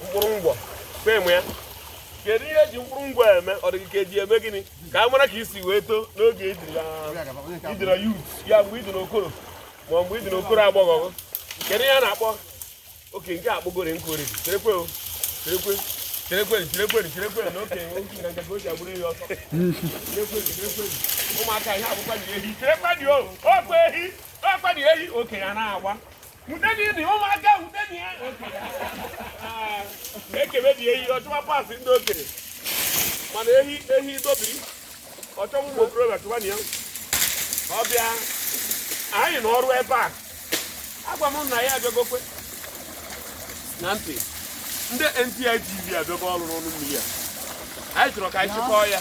Mkpụrụ ngwọ fem ya. Kedu ihe eji mkpụrụ ngwọ eme? Ọ dị gị ka eji eme gịnị? Ka a mara ka isi wee too n'oge ịdịra youth ya, mgbe ịdị n'okoro ma mgbe ịdị n'okoro agbọghọ. Kedu ihe a na-akpọ oke nke akpọgoro nkori? Cherekwe o, cherekwe, cherekwe, cherekwe, cherekwe na okenye oke na nke ka o si agbụrụ ihe ọsọ. Cherekwe, cherekwe, ụmụaka, ihe abụkwa dị ehi. Cherekwe dị o, okwe ehi, okwe dị ehi. Okenye a na-agba nwute gị dị, ụmụaka nwute dị ya. Okenye ekebe dị ehi, ọchụwa pasị ndị okenye, mana ehi ehi dobiri ọchọwa ụmụ okorobịa chụwa na ya. Ọ bịa anyị n'ọrụ ebe a, agwa m na ya abịagokwe na ntị. Ndị NTI TV abịago ọrụ n'ọnụ mmiri a. Anyị chọrọ ka anyị chịkọọ ya.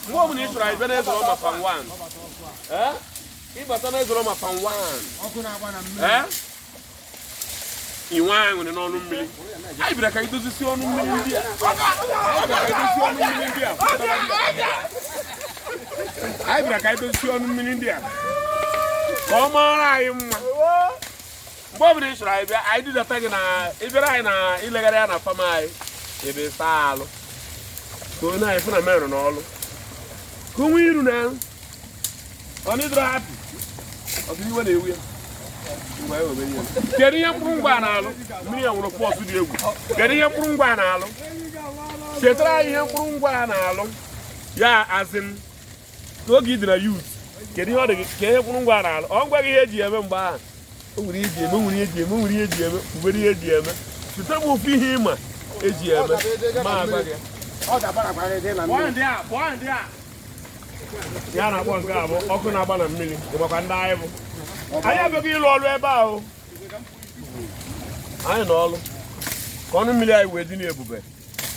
Mgbe ọbụla ị chọrọ anyị bịa n'Ezoloma Farm 1. Ee, ịbata n'Ezoloma Farm 1, ee, inwe aṅụrị n'ọnụ mmiri. Anyị bịara ka anyị dozisi ọnụ mmiri ndị a. Anyị bịara ka anyị dozie ọnụ mmiri ndị a. Anyị bịara ka anyị dozie ọnụ mmiri ndị a ka ọ mara anyị mma. Mgbe ọbụla ị chọrọ anyị bịa, anyị dudata gị na ịbịara anyị na ilegara ya na farm anyị, ebe saa alụ ka onye anyị fụ na merụ n'ọlụ ka o nwee iru na ọ na ịdọrọ happy. Ọ sị iwe na-ewu ya. Ngwa, ya webe ihe. Kedu ihe mkpụrụ ngwa a na-alụ? Mmiri ya nwere force dị egwu. Kedu ihe mkpụrụ ngwa a na-alụ? Chetara anyị ihe mkpụrụ ngwa a na-alụ ya azin n'oge ị dị na youth. Kedu ihe ọ dị gị ka ihe mkpụrụ ngwa a na-alụ? Ọ ngwa gị, ihe eji eme mgbe ahụ, o nwere ihe eji eme, o nwere ihe eji eme, o nwere ihe eji eme, kwubere ihe eji eme. Site m ofu ihe ịma eji eme ma agwa gị. Pụọ ndị a, pụọ ndị a. Ya na-akpọ nke a bụ ọkụ na-agba na mmiri. Ịgbakwa ndị anyị bụ anyị abịaghị ịlụ ọrụ ebe ahụ. Anyị nọ ọrụ ka ọnụ mmiri anyị wee dị n'ebube.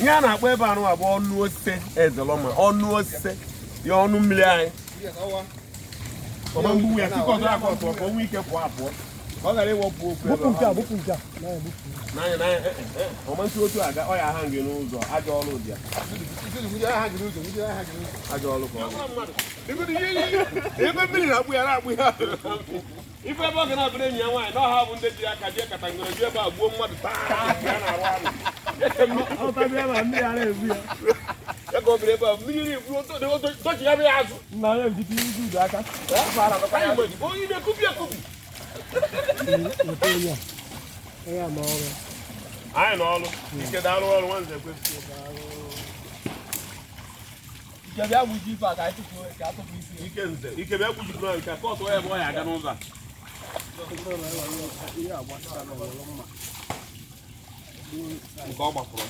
Ihe a na-akpọ ebe anụ abụ ọnụ ose Ezelọma, ọnụ ose ya, ọnụ mmiri anyị. Ọma mgbu ya tikọtụ aka ọtọ ka o nwee ike pụọ apụọ, ka ọ ghara ịwọpụ okwu ebe. Bupụ nke a, bupụ nke a. Na ya bupụ. N'anya n'anya, ọma ntị otu aga, ọ ya aha gị n'ụzọ. Ajọ ọrụ dị ya, ajọ ọrụ ka ọ bụ. Ebe mmiri na-agbụ ya, na-agbụ ya ife ebe ọ ga na-abụrụ enyi ya nwaanyị na ọha bụ ndị ji aka jee katangoro ji ebe a gbuo mmadụ taa ya na-arụ anụ. Mmiri a na-ebu ya. Ya ka ọ bịara ebe a, mmiri na-egbu dochi ya bụ ya azụ. Nna ya ejite izu udu aka. Onye na-ekubi ekubi. Weta onye a. Onye a n'ọrụ. Anyị n'ọrụ ike, daalụ ọrụ nwanze kwesị. Ike bịa gbuji ife a ka anyị tụfuo, ka a tụfu isi. Ike nze, ike bịa gbujikọrọ nke a ka ọtụ ya ebe ọ ya aga n'ụzọ a. Ihe agbasara n'ọwụrụ mma. Nke ọ gbapụrụ.